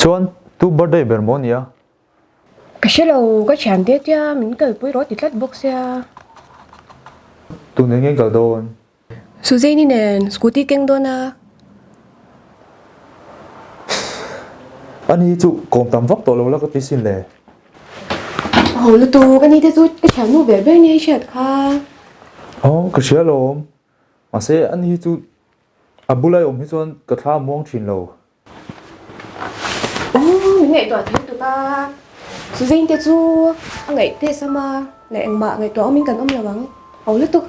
Chuan tu birthday ber maw nia? Ka hre lo, ka thian te tia min kalpui rawh ti tlat bawk sia. Tu nen nge kal dawn? Suzanne-i nen scooty keng dawn a. Ani hi chu kawm tam vak tawh lo la ka ti sin le. Ho lutuk, ani te chu ka thiannu ber ber nia i hriat kha. Aw, ka hria alawm. Mahse ani hi chu a bula i awm hi chuan ka thla a muang thin lo. Aw, min ngaihtuah thei lutuk a. Suzanne te chu a ngaih teh sam a, leh engmah ngaihtuah awmin kan awm lo ang. Ho lutuk.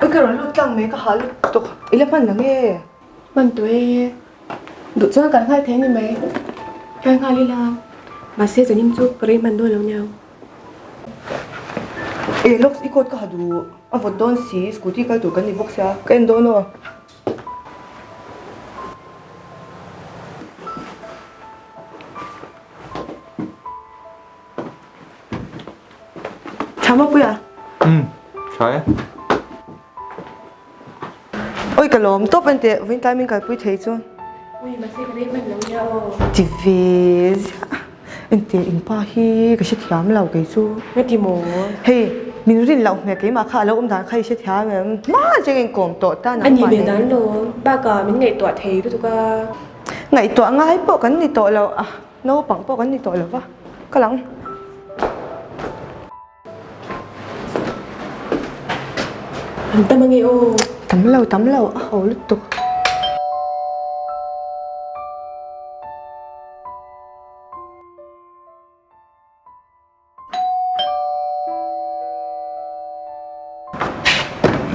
Ui ka rawn lut tlang mai ka hah lutuk i la hman la nge? Hman tawh e, duh chuan kal nghal thei a ni mai, kal nghal ila mahse zanin chu ka rei hman dawn lo nia. E lawks i coat ka ha duh a vawt dawn si scooty kal tur kan ni bawk sia ka en dawn aw. Tha maw Puia? Umm, tha e. Oi ka lawm tawp en teh, vawiin tlai min kalpui thei chu. Ui, mahse ka rei hman lo nia aw. Ti ve ziah. Enteh in pa hi ka hrethiam lo kei chu. Nga ti maw? Hei, min rin loh hmel keimah kha a lo awm dan kha i hrethiam em? Hma cheng in kawm tawh ta nangmah nen. A ni ve dan lo, bakah min ngaihtuah thei lutuk a. Ngaihtuah ngai pawh kan ni tawh lo a. Naupang pawh kan ni tawh lo va, ka lang. An tam ange aw. Tam lo, tam lo, a ho lutuk.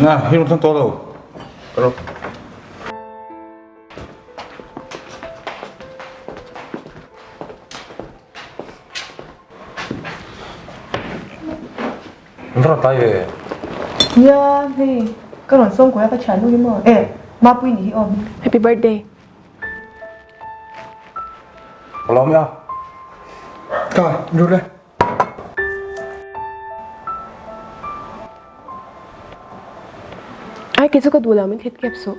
Na, hi rawn thleng tawh lo. Ka rawh. An rawn tlai ve. Nia, hei ka rawn sawm kuai a ka thiannu hi maw? E, Mapui ni hi aw. Happy birthday. Ka lawm e a. Ka lut le. Ai kei chu ka duh lo min thlit kep suh.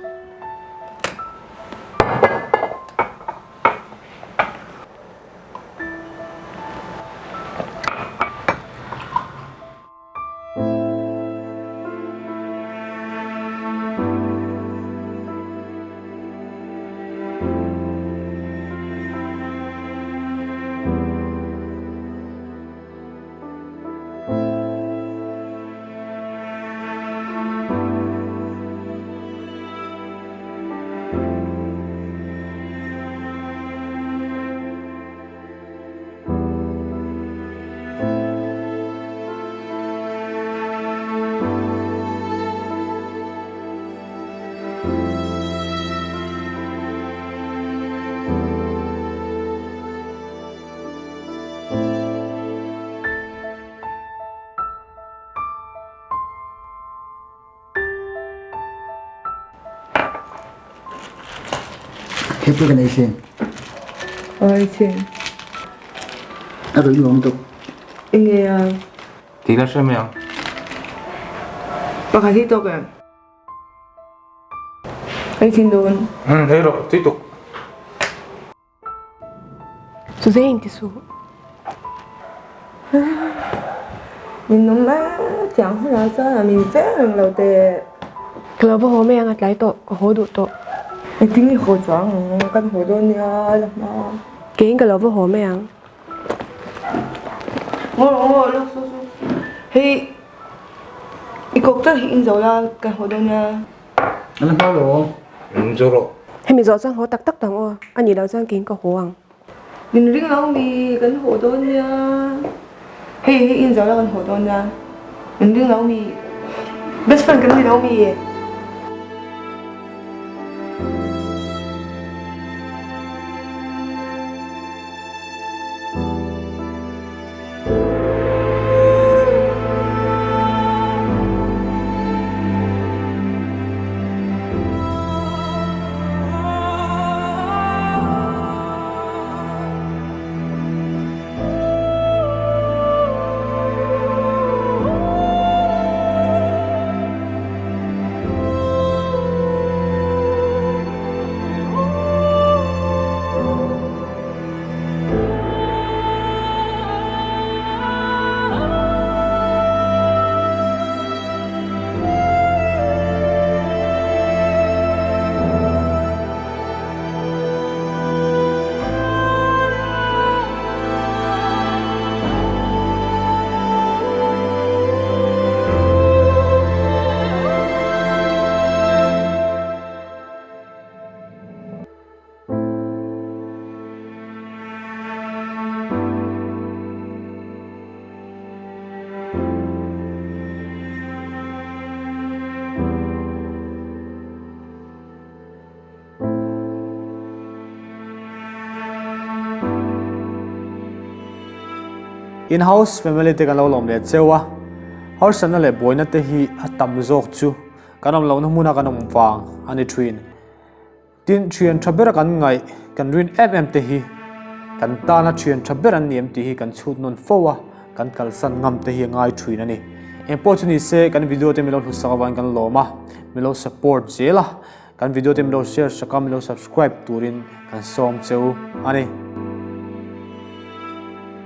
He pui kan ei sin. Oi chin. A rui nuam tuk. Enge a? Ti la hre mai ang. Pakhat hi tawk em? Ei chin dawn. Umm ei rawh tui tuk. Chu zeng in ti suh. Min awm e, tiang hunah chuan a min veng reng lo teh. Ka lo va haw mai ang a tlai tawh, ka haw duh tawh. Engtin i haw chuang ang, kan haw dawn nia la hma. Keiin ka lo va haw mai ang. Ngaw ngaw lawk su su. Hei i kawk tak hi in zo la kan haw dawn nia. A la hma lo. In zo rawh. Hemi zawh chuan haw tak tak tang aw, a nih loh chuan keiin ka haw ang. Min ring lo mi, kan haw dawn nia. Hei hei in zo la kan haw dawn nia. Min ring lo mi. Best friend kan ni lo mi. In house family te kan lo lawm leh cheu a, harsatna leh buaina te hi a tam zawk chu kan awm lohna hmuna kan awm vang a ni thin. Tin, thian tha bera kan ngaih, kan rin em em te hi kan tana thian tha ber an ni em tih hi kan chhut nawn fo a, kan kalsan ngam te hi a ngai thin a ni. Engpawh chu ni se, kan video te milo hlusak avangin kan lawm a, milo support zel a, kan video te milo share sak a, milo subscribe turin kan sawm cheu a ni.